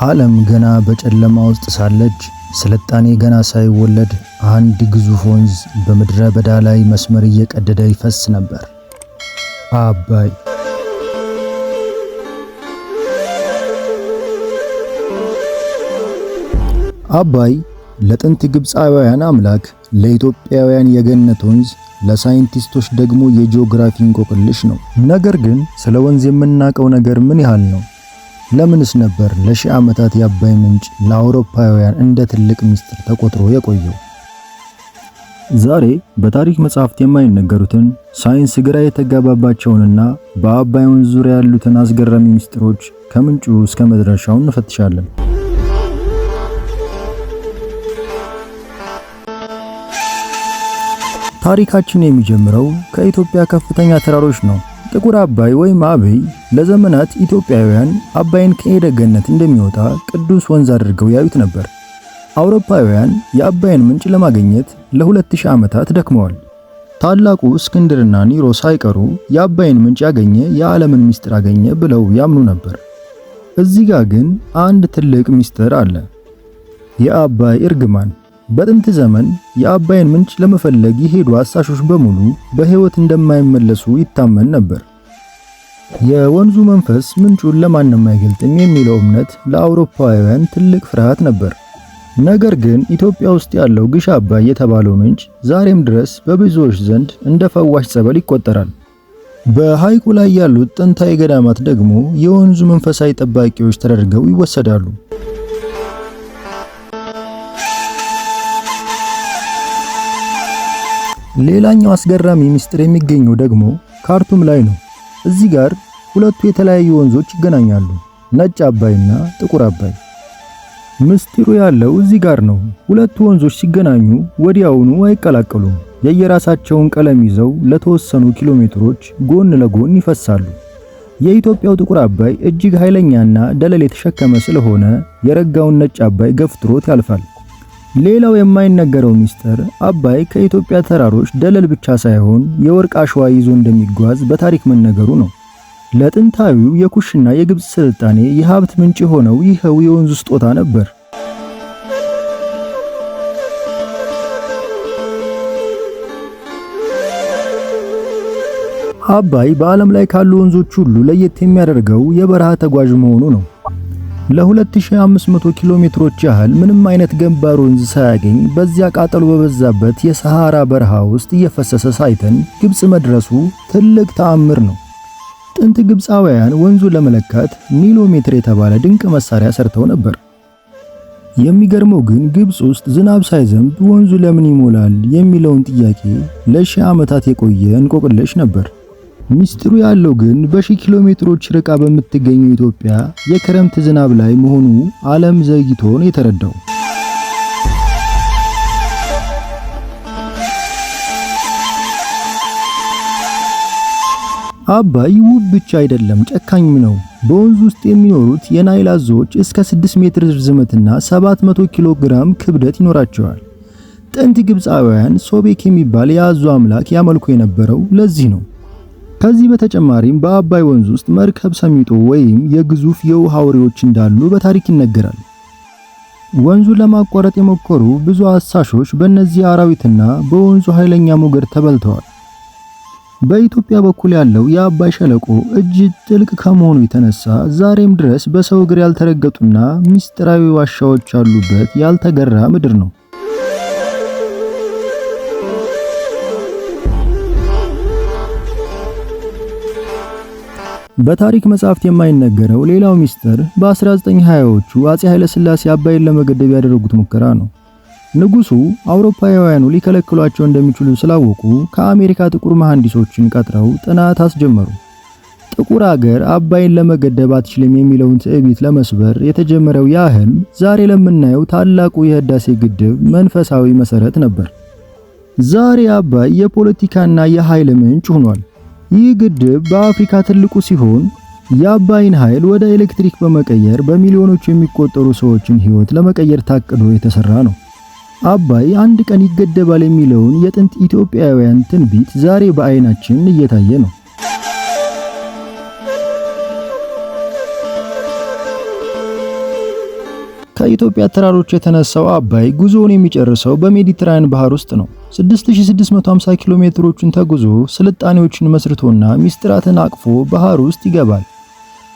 ዓለም ገና በጨለማ ውስጥ ሳለች፣ ስልጣኔ ገና ሳይወለድ፣ አንድ ግዙፍ ወንዝ በምድረ በዳ ላይ መስመር እየቀደደ ይፈስ ነበር። አባይ። አባይ ለጥንት ግብፃውያን አምላክ፣ ለኢትዮጵያውያን የገነት ወንዝ፣ ለሳይንቲስቶች ደግሞ የጂኦግራፊ እንቆቅልሽ ነው። ነገር ግን ስለ ወንዝ የምናውቀው ነገር ምን ያህል ነው? ለምንስ ነበር ለሺህ ዓመታት የአባይ ምንጭ ለአውሮፓውያን እንደ ትልቅ ምስጢር ተቆጥሮ የቆየው? ዛሬ በታሪክ መጻሕፍት የማይነገሩትን፣ ሳይንስ ግራ የተጋባባቸውንና በአባይ ወንዝ ዙሪያ ያሉትን አስገራሚ ምስጢሮች ከምንጩ እስከ መድረሻው እንፈትሻለን። ታሪካችን የሚጀምረው ከኢትዮጵያ ከፍተኛ ተራሮች ነው። ጥቁር አባይ ወይም አብይ ለዘመናት ኢትዮጵያውያን አባይን ከኤደን ገነት እንደሚወጣ ቅዱስ ወንዝ አድርገው ያዩት ነበር። አውሮፓውያን የአባይን ምንጭ ለማግኘት ለ2000 ዓመታት ደክመዋል። ታላቁ እስክንድርና ኒሮ ሳይቀሩ የአባይን ምንጭ ያገኘ የዓለምን ምስጢር አገኘ ብለው ያምኑ ነበር። እዚህ ጋር ግን አንድ ትልቅ ምስጢር አለ። የአባይ እርግማን። በጥንት ዘመን የአባይን ምንጭ ለመፈለግ የሄዱ አሳሾች በሙሉ በሕይወት እንደማይመለሱ ይታመን ነበር። የወንዙ መንፈስ ምንጩን ለማንም አይገልጥም የሚለው እምነት ለአውሮፓውያን ትልቅ ፍርሃት ነበር። ነገር ግን ኢትዮጵያ ውስጥ ያለው ግሽ አባይ የተባለው ምንጭ ዛሬም ድረስ በብዙዎች ዘንድ እንደ ፈዋሽ ጸበል ይቆጠራል። በሐይቁ ላይ ያሉት ጥንታዊ ገዳማት ደግሞ የወንዙ መንፈሳዊ ጠባቂዎች ተደርገው ይወሰዳሉ። ሌላኛው አስገራሚ ምስጢር የሚገኘው ደግሞ ካርቱም ላይ ነው። እዚህ ጋር ሁለቱ የተለያዩ ወንዞች ይገናኛሉ፣ ነጭ አባይና ጥቁር አባይ። ምስጢሩ ያለው እዚህ ጋር ነው። ሁለቱ ወንዞች ሲገናኙ ወዲያውኑ አይቀላቀሉም። የየራሳቸውን ቀለም ይዘው ለተወሰኑ ኪሎ ሜትሮች ጎን ለጎን ይፈሳሉ። የኢትዮጵያው ጥቁር አባይ እጅግ ኃይለኛና ደለል የተሸከመ ስለሆነ የረጋውን ነጭ አባይ ገፍትሮት ያልፋል። ሌላው የማይነገረው ሚስጥር አባይ ከኢትዮጵያ ተራሮች ደለል ብቻ ሳይሆን የወርቅ አሸዋ ይዞ እንደሚጓዝ በታሪክ መነገሩ ነው። ለጥንታዊው የኩሽና የግብጽ ስልጣኔ የሀብት ምንጭ የሆነው ይኸው የወንዙ ስጦታ ነበር። አባይ በዓለም ላይ ካሉ ወንዞች ሁሉ ለየት የሚያደርገው የበረሃ ተጓዥ መሆኑ ነው። ለ2500 ኪሎ ሜትሮች ያህል ምንም አይነት ገባር ወንዝ ሳያገኝ በዚያ ቃጠሎ በበዛበት የሰሃራ በረሃ ውስጥ እየፈሰሰ ሳይተን ግብጽ መድረሱ ትልቅ ተአምር ነው። ጥንት ግብፃውያን ወንዙን ለመለካት ኒሎሜትር የተባለ ድንቅ መሳሪያ ሰርተው ነበር። የሚገርመው ግን ግብጽ ውስጥ ዝናብ ሳይዘንብ ወንዙ ለምን ይሞላል የሚለውን ጥያቄ ለሺህ ዓመታት የቆየ እንቆቅልሽ ነበር። ሚስጥሩ ያለው ግን በሺህ ኪሎ ሜትሮች ርቃ በምትገኘው ኢትዮጵያ የክረምት ዝናብ ላይ መሆኑ ዓለም ዘግይቶ ነው የተረዳው። አባይ ውብ ብቻ አይደለም፣ ጨካኝም ነው። በወንዙ ውስጥ የሚኖሩት የናይል አዞዎች እስከ 6 ሜትር ርዝመትና 700 ኪሎ ግራም ክብደት ይኖራቸዋል። ጥንት ግብፃውያን ሶቤክ የሚባል የአዞ አምላክ ያመልኩ የነበረው ለዚህ ነው። ከዚህ በተጨማሪም በአባይ ወንዝ ውስጥ መርከብ ሰሚጦ ወይም የግዙፍ የውሃ አውሬዎች እንዳሉ በታሪክ ይነገራል። ወንዙን ለማቋረጥ የሞከሩ ብዙ አሳሾች በእነዚህ አራዊትና በወንዙ ኃይለኛ ሞገድ ተበልተዋል። በኢትዮጵያ በኩል ያለው የአባይ ሸለቆ እጅግ ጥልቅ ከመሆኑ የተነሳ ዛሬም ድረስ በሰው እግር ያልተረገጡና ምስጢራዊ ዋሻዎች ያሉበት ያልተገራ ምድር ነው። በታሪክ መጻሕፍት የማይነገረው ሌላው ሚስጥር በ1920ዎቹ አጼ ኃይለ ሥላሴ አባይን ለመገደብ ያደረጉት ሙከራ ነው። ንጉሱ አውሮፓውያኑ ሊከለክሏቸው እንደሚችሉ ስላወቁ ከአሜሪካ ጥቁር መሐንዲሶችን ቀጥረው ጥናት አስጀመሩ። ጥቁር አገር አባይን ለመገደብ አትችልም የሚለውን ትዕቢት ለመስበር የተጀመረው ያ ህልም ዛሬ ለምናየው ታላቁ የህዳሴ ግድብ መንፈሳዊ መሰረት ነበር። ዛሬ አባይ የፖለቲካና የኃይል ምንጭ ሆኗል። ይህ ግድብ በአፍሪካ ትልቁ ሲሆን የአባይን ኃይል ወደ ኤሌክትሪክ በመቀየር በሚሊዮኖች የሚቆጠሩ ሰዎችን ሕይወት ለመቀየር ታቅዶ የተሰራ ነው። አባይ አንድ ቀን ይገደባል የሚለውን የጥንት ኢትዮጵያውያን ትንቢት ዛሬ በአይናችን እየታየ ነው። ከኢትዮጵያ ተራሮች የተነሳው አባይ ጉዞውን የሚጨርሰው በሜዲትራንያን ባህር ውስጥ ነው። 6650 ኪሎ ሜትሮችን ተጉዞ ስልጣኔዎችን መስርቶና ሚስጥራትን አቅፎ ባህር ውስጥ ይገባል።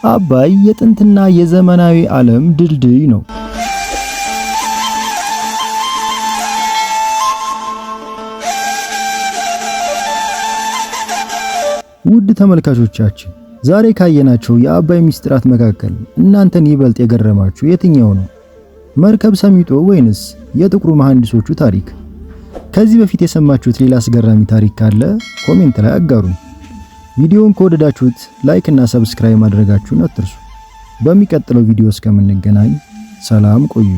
አባይ የጥንትና የዘመናዊ ዓለም ድልድይ ነው። ውድ ተመልካቾቻችን፣ ዛሬ ካየናቸው የአባይ ሚስጥራት መካከል እናንተን ይበልጥ የገረማችሁ የትኛው ነው? መርከብ ሰሚጦ ወይንስ የጥቁሩ መሐንዲሶቹ ታሪክ? ከዚህ በፊት የሰማችሁት ሌላ አስገራሚ ታሪክ ካለ comment ላይ አጋሩን። ቪዲዮውን ከወደዳችሁት like እና subscribe ማድረጋችሁን አትርሱ። በሚቀጥለው ቪዲዮ እስከምንገናኝ ሰላም ቆዩ።